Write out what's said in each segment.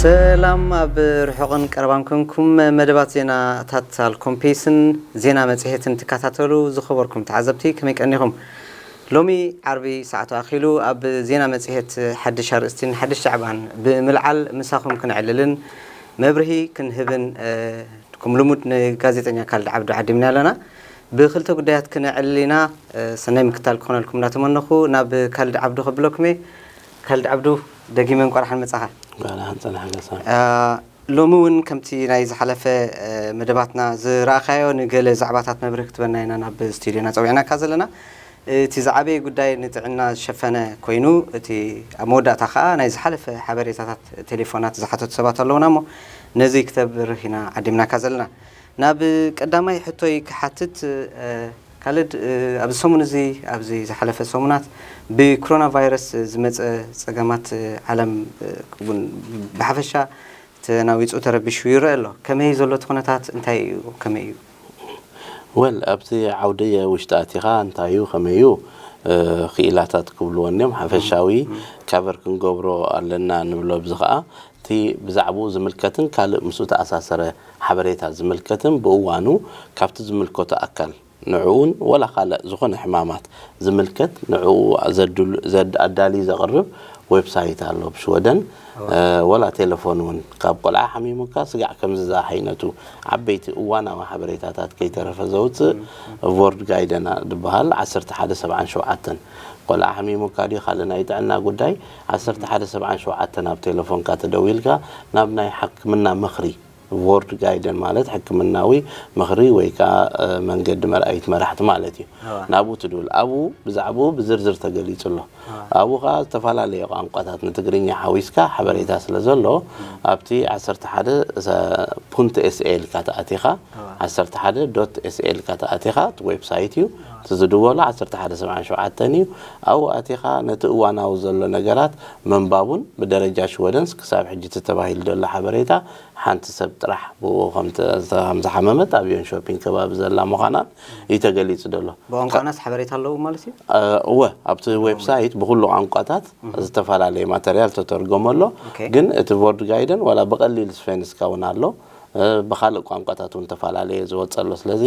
ሰላም ኣብ ርሑቕን ቀረባን ኮንኩም መደባት ዜናታት ኣልኮምፔስን ዜና መጽሔትን ትከታተሉ ዝኸበርኩም ተዓዘብቲ ከመይ ቀኒኹም? ሎሚ ዓርቢ ሰዓቱ ኣኺሉ ኣብ ዜና መጽሔት ሓድሽ ኣርእስቲን ሓድሽ ዛዕባን ብምልዓል ምሳኹም ክንዕልልን መብርሂ ክንህብን ከም ልሙድ ንጋዜጠኛ ካልድ ዓብዱ ዓዲምና ኣለና። ብክልተ ጉዳያት ክነዕልል ኢና። ሰናይ ምክታል ክኾነልኩም እናተመነኹ ናብ ካልድ ዓብዱ ከብለኩም እየ። ካልድ ዓብዱ፣ ደጊመ እንቋዕ ደሓን መጻኻ። ጸናሕ ገሳ። ሎሚ እውን ከምቲ ናይ ዝሓለፈ መደባትና ዝረኣኻዮ ንገለ ዛዕባታት መብርህ ክትበና ኢና ናብ ስቱዲዮና ጸዊዕናካ ዘለና። እቲ ዝዓበየ ጉዳይ ንጥዕና ዝሸፈነ ኮይኑ፣ እቲ ኣብ መወዳእታ ከኣ ናይ ዝሓለፈ ሓበሬታታት ቴሌፎናት ዝሓተቱ ሰባት ኣለውና እሞ ነዚ ክተብርህ ኢና ዓዲምናካ ዘለና። ናብ ቀዳማይ ሕቶይ ክሓትት ካልድ፣ ኣብዚ ሰሙን እዚ ኣብዚ ዝሓለፈ ሰሙናት ብኮሮና ቫይረስ ዝመፀ ፀገማት ዓለም እውን ብሓፈሻ ተናዊፁ ተረቢሹ ይረአ ኣሎ። ከመይ ዘሎ እቲ ኩነታት እንታይ እዩ? ከመይ እዩ? ወል ኣብቲ ዓውዲ ውሽጢ ኣቲኻ እንታይ እዩ ከመይ እዩ ክኢላታት ክብልዎ እኒኦም ሓፈሻዊ ካቨር ክንገብሮ ኣለና ንብሎ። ብዚ ከዓ እቲ ብዛዕባኡ ዝምልከትን ካልእ ምስኡ ተኣሳሰረ ሓበሬታ ዝምልከትን ብእዋኑ ካብቲ ዝምልከቶ ኣካል ንዕኡን ወላ ካልእ ዝኾነ ሕማማት ዝምልከት ንዕኡ ኣዳልዩ ዘቕርብ ዌብሳይት ኣሎ ብሽወደን። ወላ ቴሌፎን እውን ካብ ቆልዓ ሓሚሙካ ስጋዕ ከምዚ ዝኣሓይነቱ ዓበይቲ እዋናዊ ሓበሬታታት ከይተረፈ ዘውፅእ ቮርድ ጋይደና ዝበሃል ዓሰርተ ሓደ ሰብዓን ሸውዓተን ቆልዓ ሓሚሙካ ድዩ ካልእ ናይ ጥዕና ጉዳይ ዓሰርተ ሓደ ሰብዓን ሸውዓተን ኣብ ቴሌፎንካ ተደዊልካ ናብ ናይ ሕክምና ምኽሪ ቮርድ ጋይደን ማለት ሕክምናዊ ምኽሪ ወይ ከዓ መንገዲ መርኣይት መራሕቲ ማለት እዩ። ናብኡ ትድውል ኣብኡ ብዛዕባኡ ብዝርዝር ተገሊፁ ኣሎ። ኣብኡ ከዓ ዝተፈላለዩ ቋንቋታት ንትግርኛ ሓዊስካ ሓበሬታ ስለ ዘሎ ኣብቲ ዓሰርተ ሓደ ፑንት ኤስኤ ኢልካ ተኣቲኻ ዓሰርተ ሓደ ዶት ኤስኤ ኢልካ ተኣቲኻ እቲ ዌብሳይት እዩ። እቲ ዝድወሎ ዓሰርተ ሓደ ሰብዓን ሸውዓተን እዩ። ኣብኡ ኣቲኻ ነቲ እዋናዊ ዘሎ ነገራት ምንባቡን ብደረጃ ሽወደንስ ክሳብ ሕጂ እቲ ተባሂሉ ዘሎ ሓበሬታ ሓንቲ ሰብ ጥራሕ ብኡ ከም ዝሓመመት ኣብ ዮንሾፒንግ ከባቢ ዘላ ምዃናን እዩ ተገሊፁ ዘሎ። ብቋንቋናስ ሓበሬታ ኣለዉ ማለት እዩ? እወ ኣብቲ ዌብሳይት ብኩሉ ቋንቋታት ዝተፈላለየ ማተርያል ተተርጎመ ኣሎ። ግን እቲ ቮርድ ጋይደን ዋላ ብቐሊል ስፌንስካ እውን ኣሎ። ብካልእ ቋንቋታት እውን ተፈላለየ ዝወፀ ኣሎ። ስለዚ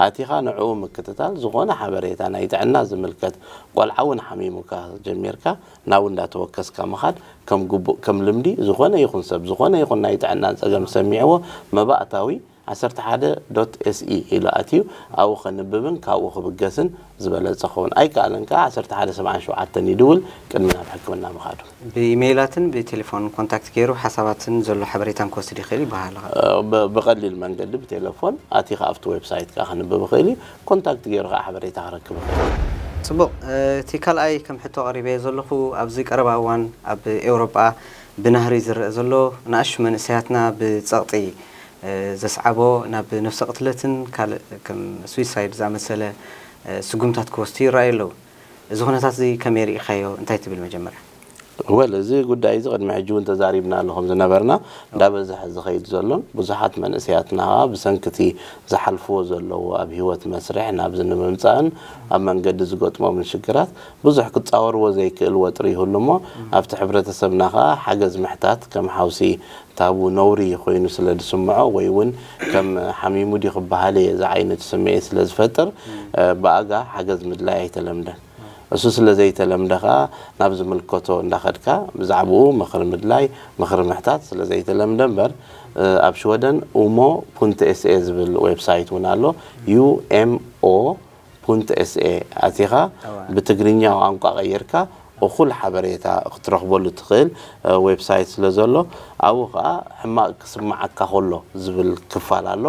ኣቲኻ ንዕኡ ምክትታል ዝኾነ ሓበሬታ ናይ ጥዕና ዝምልከት ቆልዓ እውን ሓሚሙካ ጀሚርካ ናብ እንዳተወከስካ ምኻድ ከም ግቡእ ከም ልምዲ ዝኾነ ይኹን ሰብ ዝኾነ ይኹን ናይ ጥዕና ፀገም ሰሚዕዎ መባእታዊ ዓሰርተ ሓደ ዶት ኤስኢ ኢሉ ኣትዩ ኣብኡ ከንብብን ካብኡ ክብገስን ዝበለፀ ክኸውን ኣይከኣለን ከዓ ዓሰርተ ሓደ ሰብዓን ሸውዓተን ይድውል ቅድሚ ናብ ሕክምና ምኻዱ። ብኢሜይላትን ብቴሌፎን ኮንታክት ገይሩ ሓሳባትን ዘሎ ሓበሬታን ክወስድ ይኽእል ይበሃል። ብቐሊል መንገዲ ብቴሌፎን ኣቲ ከኣ ኣብቲ ዌብሳይት ከኣ ክንብብ ይኽእል እዩ። ኮንታክት ገይሩ ከኣ ሓበሬታ ክረክብ ይኽእል። ፅቡቕ። እቲ ካልኣይ ከም ሕቶ ቀሪበዮ ዘለኹ ኣብዚ ቀረባ እዋን ኣብ ኤውሮጳ ብናህሪ ዝረአ ዘሎ ንኣሽቱ መንእሰያትና ብፀቕጢ ዘስዓቦ ናብ ነፍሰ ቅትለትን ካልእ ከም ስዊሳይድ ዝኣመሰለ ስጉምታት ክወስዱ ይረኣዩ ኣለዉ። እዚ ኩነታት እዚ ከመይ ርኢኻዮ? እንታይ ትብል መጀመርያ? ወል እዚ ጉዳይ እዚ ቅድሚ ሕጂ እውን ተዛሪብናሉ ከም ዝነበርና እንዳበዝሐ ዝኸይድ ዘሎን ብዙሓት መንእሰያትና ከዓ ብሰንኪ እቲ ዝሓልፍዎ ዘለዉ ኣብ ህይወት መስርሕ ናብዚ ንምምፃእን ኣብ መንገዲ ዝገጥሞምን ሽግራት ብዙሕ ክፃወርዎ ዘይክእል ወጥሪ ይህሉ እሞ ኣብቲ ሕብረተሰብና ከዓ ሓገዝ ምሕታት ከም ሓውሲ ታቡ ነውሪ ኮይኑ ስለ ዝስምዖ ወይ እውን ከም ሓሚሙ ድዩ ክበሃል እየ ዝዓይነቱ ስምዒት ስለ ዝፈጥር ብኣጋ ሓገዝ ምድላይ ኣይተለምደን። እሱ ስለ ዘይተለምደ ከዓ ናብ ዝምልከቶ እንዳኸድካ ብዛዕባኡ ምኽሪ ምድላይ ምኽሪ ምሕታት ስለ ዘይተለምደ እምበር ኣብ ሽወደን ኡሞ ፑንት ኤስኤ ዝብል ዌብሳይት እውን ኣሎ። ዩኤምኦ ፑንት ኤስኤ ኣቲኻ ብትግርኛ ቋንቋ ቀይርካ እኹል ሓበሬታ ክትረኽበሉ ትኽእል ዌብሳይት ስለ ዘሎ ኣብኡ ከዓ ሕማቕ ክስምዓካ ከሎ ዝብል ክፋል ኣሎ።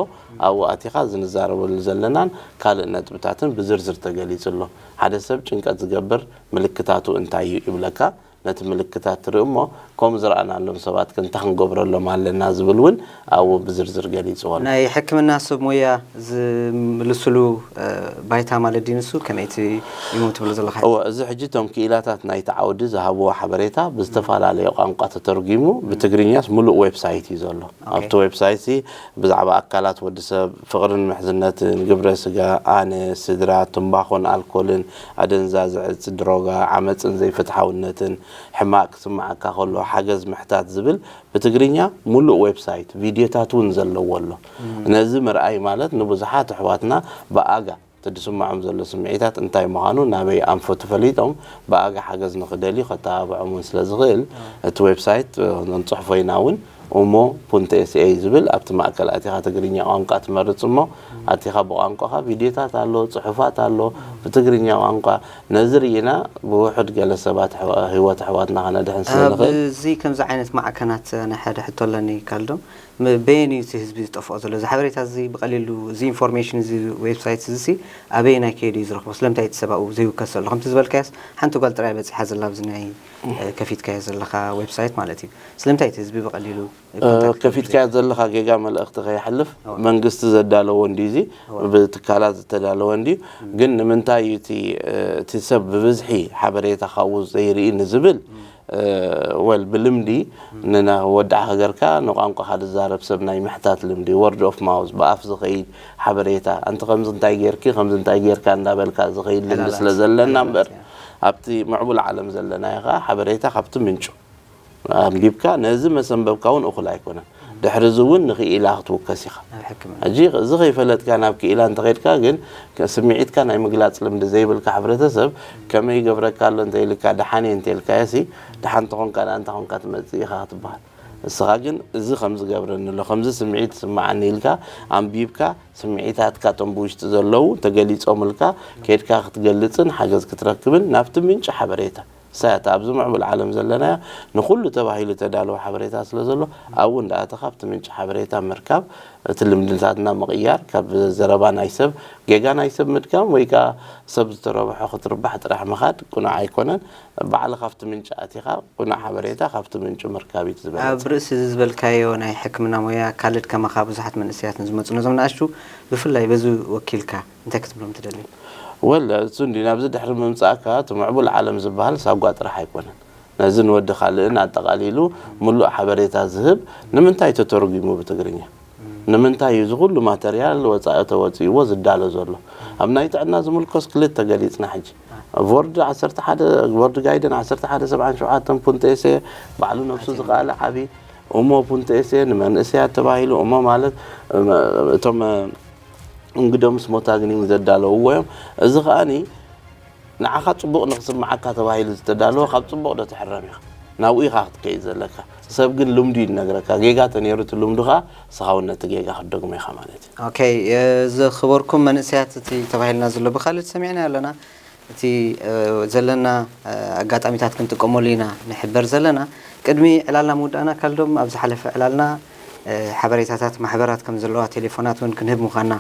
ኣብኡ ኣቲኻ ዝንዛረበሉ ዘለናን ካልእ ነጥብታትን ብዝርዝር ተገሊጹ ኣሎ። ሓደ ሰብ ጭንቀት ዝገብር ምልክታቱ እንታይ እዩ ይብለካ። ነቲ ምልክታት ትርኢ እሞ ከምኡ ዝረኣናሎም ሰባት ከ እንታይ ክንገብረሎም ኣለና ዝብል እውን ኣብኡ ብዝርዝር ገሊፅዎ ኣሎ። ናይ ሕክምና ሰብ ሞያ ዝምልስሉ ባይታ ማለት ድዩ ንሱ? ከመይ እቲ ኢሞ ትብሎ ዘለኻ? እወ፣ እዚ ሕጂ እቶም ክኢላታት ናይቲ ዓውዲ ዝሃብዎ ሓበሬታ ብዝተፈላለየ ቋንቋ ተተርጒሙ ብትግርኛስ ሙሉእ ዌብሳይት እዩ ዘሎ። ኣብቲ ዌብሳይት እዚ ብዛዕባ ኣካላት ወዲ ሰብ፣ ፍቕርን ምሕዝነትን፣ ግብረ ስጋ፣ ኣነ፣ ስድራ፣ ትምባኾን ኣልኮልን፣ ኣደንዛዚ ዕፅ፣ ድሮጋ፣ ዓመፅን ዘይፍትሓውነትን፣ ሕማቕ ክስምዓካ ከሎ ሓገዝ ምሕታት ዝብል ብትግርኛ ሙሉእ ዌብሳይት ቪድዮታት እውን ዘለዎ ኣሎ። ነዚ ምርኣይ ማለት ንብዙሓት ኣሕዋትና ብኣጋ እቲ ዝስምዖም ዘሎ ስምዒታት እንታይ ምዃኑ ናበይ ኣንፈቱ ፈሊጦም ብኣጋ ሓገዝ ንኽደልዩ ከተባብዖም እውን ስለ ዝኽእል እቲ ዌብሳይት ክንጽሕፎ ኢና እውን። ኡሞ ፑንተ ኤስኤ ዝብል ኣብቲ ማእከል ኣቲኻ ትግርኛ ቋንቋ ትመርጽ እሞ ኣቲኻ ብቋንቋኻ ቪድዮታት ኣሎ፣ ጽሑፋት ኣሎ ብትግርኛ ቋንቋ። ነዚ ርኢና ብውሑድ ገለ ሰባት ህይወት ኣሕዋትና ከነድሕን ስለ ንኽእል። እዚ ከምዚ ዓይነት ማዕከናት ናይ ሓደ ሕቶ ኣለኒ ካልዶም። በየን እዩ እቲ ህዝቢ ዝጠፍኦ ዘሎ? እዚ ሓበሬታ እዚ ብቐሊሉ እዚ ኢንፎርሜሽን እዚ ዌብሳይት እዚ ኣበየናይ ከይዱ እዩ ዝረኽቦ? ስለምንታይ እቲ ሰብ ኣብኡ ዘይውከስ ዘሎ? ከምቲ ዝበልካዮስ ሓንቲ ጓል ጥራይ በጺሓ ዘላ ኣብዚ ናይ ከፊትካዮ ዘለኻ ዌብሳይት ማለት እዩ። ስለምንታይ እቲ ህዝቢ ብቐሊሉ ከፊትካዮ ዘለኻ ጌጋ መልእኽቲ ከይሓልፍ መንግስቲ ዘዳለዎ እንዲ እዚ ብትካላት ዝተዳለወ እንዲ ግን ንምንታይ እዩ እቲ ሰብ ብብዝሒ ሓበሬታ ካብኡ ዘይርኢ ንዝብል ወል ብልምዲ ንወዳዕ ሃገርካ ንቋንቋኻ ዝዛረብ ሰብ ናይ ምሕታት ልምዲ ወርድ ኦፍ ማውዝ ብኣፍ ዝኸይድ ሓበሬታ ኣንቲ ከምዚ እንታይ ጌርኪ ከምዚ እንታይ ጌርካ እንዳበልካ ዝኸይድ ልምዲ ስለ ዘለና እምበር ኣብቲ ምዕቡል ዓለም ዘለናዮ ከዓ ሓበሬታ ካብቲ ምንጩ ኣንቢብካ ነዚ መሰንበብካ እውን እኹል ኣይኮነን። ድሕሪ እዚ እውን ንክኢላ ክትውከስ ኢኻ። ሕጂ እዚ ከይፈለጥካ ናብ ክኢላ እንተኸድካ ግን ስምዒትካ ናይ ምግላፅ ልምዲ ዘይብልካ ሕብረተሰብ ከመይ ይገብረካ ኣሎ እንተኢልካ ደሓን እየ እንተኢልካዮ ሲ ደሓን ተኾንካ ደኣ እንታይ ኾንካ ትመፅእ ኢኻ ክትበሃል። ንስኻ ግን እዚ ከምዚ ገብረኒ ኣሎ ከምዚ ስምዒት ይስምዓኒ ኢልካ ኣንቢብካ ስምዒታትካ እቶም ብውሽጢ ዘለዉ ተገሊፆምልካ ከይድካ ክትገልፅን ሓገዝ ክትረክብን ናብቲ ምንጪ ሓበሬታ እሳያት ኣብዚ ምዕቡል ዓለም ዘለናያ ንኹሉ ተባሂሉ ተዳለወ ሓበሬታ ስለ ዘሎ ኣብኡ እንዳኣተኻ ኣብቲ ምንጪ ሓበሬታ ምርካብ እቲ ልምድታትና ምቕያር ካብ ዘረባ ናይ ሰብ ጌጋ ናይ ሰብ ምድጋም ወይ ከዓ ሰብ ዝተረብሖ ክትርባሕ ጥራሕ ምኻድ ቅኑዕ ኣይኮነን። ባዕልኻ ኣብቲ ምንጪ ኣቲኻ ቅኑዕ ሓበሬታ ካብቲ ምንጪ ምርካብ እዩ ዝበለፀ። ኣብ ርእሲ እዚ ዝበልካዮ ናይ ሕክምና ሞያ ካልድ ከማኻ ብዙሓት መንእሰያት ንዝመፁ ነዞም ንኣሽቱ ብፍላይ በዚ ወኪልካ እንታይ ክትብሎም ትደሊ? ወል እሱ እንዲ ናብዚ ድሕሪ ምምፃእካ እቲ ምዕቡል ዓለም ዝበሃል ሳጓ ጥራሕ ኣይኮነን። ነዚ ንወዲ ካልእን ኣጠቓሊሉ ምሉእ ሓበሬታ ዝህብ ንምንታይ ተተርጒሙ ብትግርኛ? ንምንታይ እዩ እዚ ኩሉ ማተርያል ወፃኢ ተወፂእዎ ዝዳሎ ዘሎ? ኣብ ናይ ጥዕና ዝምልኮስ ክልተ ገሊፅና ሕጂ። ቮርድ ዓሰርተ ሓደ ቮርድ ጋይደን ዓሰርተ ሓደ ሰብዓን ሸውዓተን ፑንተ ኤስኤ ባዕሉ ነብሱ ዝኸኣለ ዓቢ እሞ ፑንተ ኤስኤ ንመንእሰያት ተባሂሉ እሞ ማለት እቶም እንግዶም ስሞታግኒንግ ዘዳለውዎ እዮም። እዚ ከኣኒ ንዓኻ ጽቡቕ ንኽስምዓካ ተባሂሉ ዝተዳለወ ካብ ጽቡቕ ዶ ትሕረም ኢኻ? ናብኡ ኢኻ ክትከይድ ዘለካ። ሰብ ግን ልምዱ እዩ ዝነግረካ። ጌጋ ተነይሩ እቲ ልምዱ ኸኣ ንስኻ እውን ነቲ ጌጋ ክትደግሞ ኢኻ ማለት እዩ። ኦኬ፣ ዝኽበርኩም መንእሰያት እቲ ተባሂልና ዘሎ ብኻልድ ሰሚዕናዮ ኣለና። እቲ ዘለና ኣጋጣሚታት ክንጥቀመሉ ኢና ንሕበር ዘለና። ቅድሚ ዕላልና ምውዳእና ካልዶም ኣብ ዝሓለፈ ዕላልና ሓበሬታታት ማሕበራት ከም ዘለዋ ቴሌፎናት እውን ክንህብ ምዃንና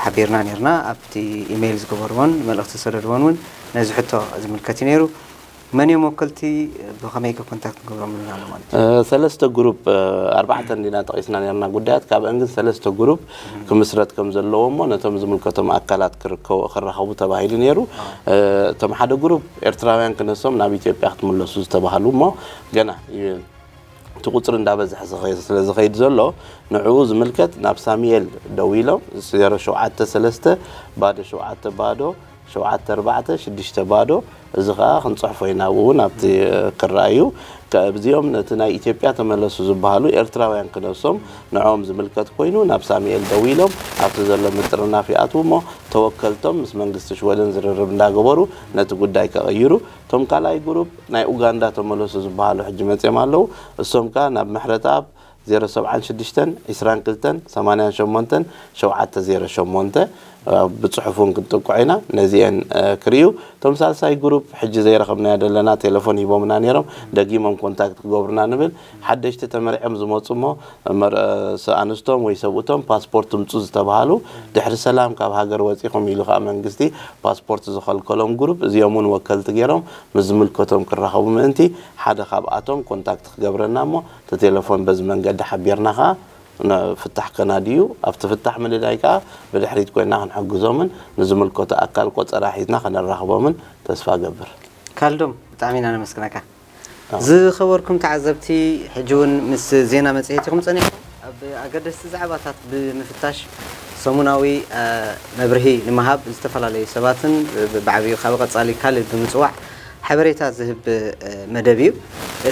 ሓቢርና ነርና። ኣብቲ ኢሜይል ዝገበርዎን መልእኽቲ ዝሰደድዎን እውን ነዚ ሕቶ ዝምልከት እዩ ነይሩ። መን እዮም ወከልቲ ብኸመይ ከ ኮንታክት ንገብሮም ንብላ ኣሎ ማለት እዩ። ሰለስተ ግሩፕ ኣርባዕተ እንዲና ጠቒስና ነርና ጉዳያት ካብአን ግን ሰለስተ ግሩፕ ክምስረት ከም ዘለዎ እሞ ነቶም ዝምልከቶም ኣካላት ክርከቡ ክራኸቡ ተባሂሉ ነይሩ። እቶም ሓደ ግሩፕ ኤርትራውያን ክነሶም ናብ ኢትዮጵያ ክትምለሱ ዝተባህሉ እሞ ገና እቲ ቁፅሪ እንዳበዝሐ ስለ ዝኸይድ ዘሎ ንዕኡ ዝምልከት ናብ ሳሙኤል ደዊሎም ዜሮ ሸውዓተ ሰለስተ ባዶ ሸውዓተ ባዶ ሸውዓተ ኣርባዕተ ሽዱሽተ ባዶ እዚ ከዓ ክንፅሕፎ ኢና ኣብኡ እውን ኣብቲ ክረኣዩ እዚኦም ነቲ ናይ ኢትዮጵያ ተመለሱ ዝበሃሉ ኤርትራውያን ክነሶም ንዕኦም ዝምልከት ኮይኑ ናብ ሳሙኤል ደዊሎም ኣብቲ ዘሎ ምጥርናፍ ይኣትዉ እሞ ተወከልቶም ምስ መንግስቲ ሽወደን ዝርርብ እንዳገበሩ ነቲ ጉዳይ ከቐይሩ እቶም ካልኣይ ግሩፕ ናይ ኡጋንዳ ተመለሱ ዝበሃሉ ሕጂ መፅኦም ኣለዉ እሶም ከዓ ናብ ምሕረተኣብ ዜሮ ሰብዓን ሽዱሽተን ዒስራን ክልተን ሰማንያን ሸሞንተን ሸውዓተ ዜሮ ሸሞንተ ብፅሑፍ እውን ክንጥቅዖ ኢና ነዚአን ክርእዩ እቶም ሳልሳይ ግሩፕ ሕጂ ዘይረኸብናዮ ዘለና ቴሌፎን ሂቦምና ነይሮም ደጊሞም ኮንታክት ክገብሩና ንብል ሓደሽቲ ተመርዕዮም ዝመፁ እሞ መርዕሰ ኣንስቶም ወይ ሰብኡቶም ፓስፖርት ትምፁ ዝተባሃሉ ድሕሪ ሰላም ካብ ሃገር ወፂኹም ኢሉ ከዓ መንግስቲ ፓስፖርት ዝኸልከሎም ግሩፕ እዚኦም እውን ወከልቲ ገይሮም ምስ ዝምልከቶም ክራኸቡ ምእንቲ ሓደ ካብኣቶም ኮንታክት ክገብረና እሞ እቲ ቴሌፎን በዚ መንገዲ ሓቢርና ከዓ ፍታሕ ከናድዩ ኣብቲ ፍታሕ ምልላይ ከዓ ብድሕሪት ኮይና ክንሕግዞምን ንዝምልከቶ ኣካል ቆፀራ ሒዝና ከነራኽቦምን ተስፋ ገብር። ካልዶም ብጣዕሚ ኢና ነመስግነካ። ዝኸበርኩም ተዓዘብቲ ሕጂ እውን ምስ ዜና መፅሄት ኢኹም ፀኒሕኩም ኣብ ኣገደስቲ ዛዕባታት ብምፍታሽ ሰሙናዊ መብርሂ ንምሃብ ዝተፈላለዩ ሰባትን ብዓብዩ ካብ ቀፃሊ ካልድ ብምፅዋዕ ሓበሬታ ዝህብ መደብ እዩ።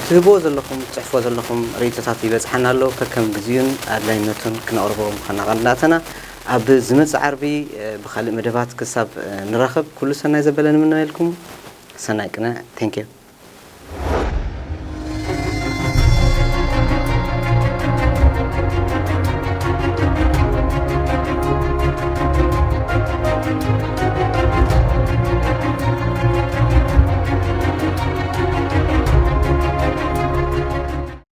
ትህብዎ ዘለኹም፣ ትፅሕፎ ዘለኹም ርእይቶታት ይበፅሓና ኣሎ። ከከም ግዜኡን ኣድላይነቱን ክነቕርቦ ምዃና ቃል እናተና፣ ኣብ ዝመፅእ ዓርቢ ብኻልእ መደባት ክሳብ ንራኸብ፣ ኩሉ ሰናይ ዘበለ ንምነየልኩም። ሰናይ ቅነ። Thank you።